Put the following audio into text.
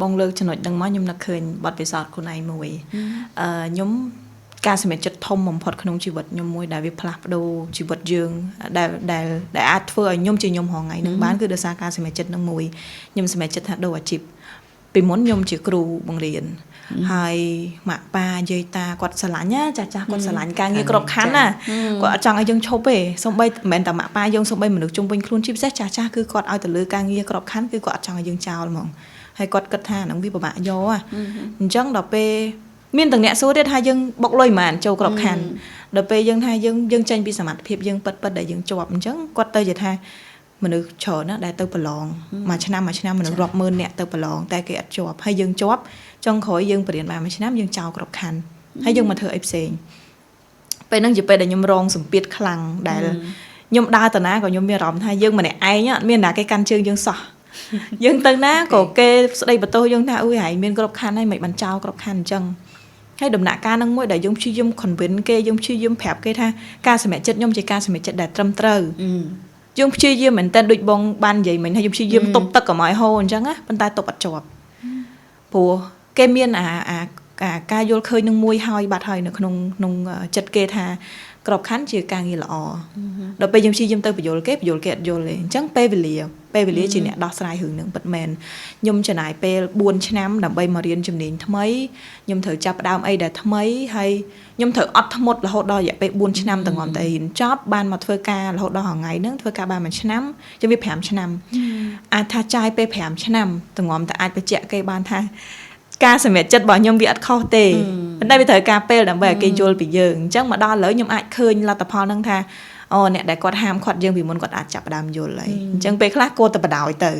បងលើកចំណុចហ្នឹងមកខ្ញុំនឹកឃើញបទពិសោធន៍ខ្លួនឯងមួយខ្ញុំការសម្រេចចិត្តធំបំផុតក្នុងជីវិតខ្ញុំមួយដែលវាផ្លាស់ប្ដូរជីវិតយើងដែលដែលដែលអាចធ្វើឲ្យខ្ញុំជាខ្ញុំរាល់ថ្ងៃហ្នឹងបានគឺដោយសារការសម្រេចចិត្តហ្នឹងមួយខ្ញុំសម្រេចចិត្តថាដូរអាជីពពីមុនខ្ញុំជាគ្រូបង្រៀនហើយម៉ាក់ប៉ាយាយតាគាត់ស្រឡាញ់ណាចាស់ចាស់គាត់ស្រឡាញ់ការងារក្របខ័ណ្ឌណាគាត់អត់ចង់ឲ្យយើងឈប់ទេសូម្បីមិនមែនតែម៉ាក់ប៉ាយើងសូម្បីមនុស្សជុំវិញខ្លួនជាពិសេសចាស់ចាស់គឺគាត់ឲ្យទៅលើការងារក្របខ័ណ្ឌគឺគាត់អត់ចង់ឲ្យយើងចោលហ្មងហើយគាត់គិតថាហ្នឹងវាពិបាកយកអញ្ចឹងដល់ពេលមានទាំងអ្នកសួរទៀតថាយើងបុកលុយប៉ុន្មានចូលក្របខ័ណ្ឌដល់ពេលយើងថាយើងយើងចេញពីសមត្ថភាពយើងពិតពិតដែលយើងជាប់អញ្ចឹងគាត់ទៅជាថាមនុស្សច្រើនណាស់ដែលទៅប្រឡងមួយឆ្នាំមួយឆ្នាំមនុស្សរាប់ម៉ឺនអ្នកទៅប្រឡងតែគេអត់ជាប់ហើយយើងជាប់ចុងក្រោយយើងបរៀនបានមួយឆ្នាំយើងចោលក្របខ័ណ្ឌហើយយើងមកធ្វើអីផ្សេងពេលហ្នឹងជាពេលដែលខ្ញុំរងសម្ពាធខ្លាំងដែលខ្ញុំដើរតាណាក៏ខ្ញុំមានអារម្មណ៍ថាយើងម្នាក់ឯងអត់មានណាគេកាន់ជើងយើងសោះយើងទៅណាក៏គេស្ដីបន្ទោសយើងថាអុយហែងមានក្របខ័ណ្ឌហើយមិនបានចោលក្របខ័ណ្ឌអញ្ចឹងហើយដំណាក់កាលហ្នឹងមួយដែលយើងព្យាយាម convince គេយើងព្យាយាមប្រាប់គេថាការសម្រេចចិត្តខ្ញុំជាការសម្រេចចិត្តដែលត្រឹមត្រូវយើងព្យាយាមមែនតើដូចបងបាននិយាយមិញថាយើងព្យាយាមទប់ទឹកកុំឲ្យហូរអញ្ចឹងណាប៉ុន្តែទប់អត់ជាប់ព្រោះគេមានអាអាអាការយល់ឃើញនឹងមួយហើយបាត់ហើយនៅក្នុងក្នុងចិត្តគេថាក្របខ័ណ្ឌជាការងារល្អដល់ពេលយើងព្យាយាមទៅបញ្យល់គេបញ្យល់គេអត់យល់ទេអញ្ចឹងពេលវេលាពេលវេលាជាអ្នកដោះស្រាយរឿងនឹងពិតមែនខ្ញុំចំណាយពេល4ឆ្នាំដើម្បីមករៀនជំនាញថ្មីខ្ញុំត្រូវចាប់ផ្ដើមអីដែលថ្មីហើយខ្ញុំត្រូវអត់ធ្មត់រហូតដល់រយៈពេល4ឆ្នាំទាំងងំតែរៀនចប់បានមកធ្វើការរហូតដល់ថ្ងៃហ្នឹងធ្វើការបាន1ឆ្នាំចឹងវា5ឆ្នាំអាចថាចាយពេល5ឆ្នាំទាំងងំតែអាចបញ្ជាក់គេបានថាការសម្រេចចិត្តរបស់ខ្ញុំវាអត់ខុសទេប៉ុន្តែវាត្រូវការពេលដើម្បីឲ្យគេយល់ពីយើងអញ្ចឹងមកដល់ឥឡូវខ្ញុំអាចឃើញលទ្ធផលហ្នឹងថាអូអ្នកដែលគាត់ហាមឃាត់យើងពីមុនគាត់អាចចាប់ផ្ដើមយល់ហើយអញ្ចឹងពេលខ្លះគួរតែបដ ாய் ទៅ។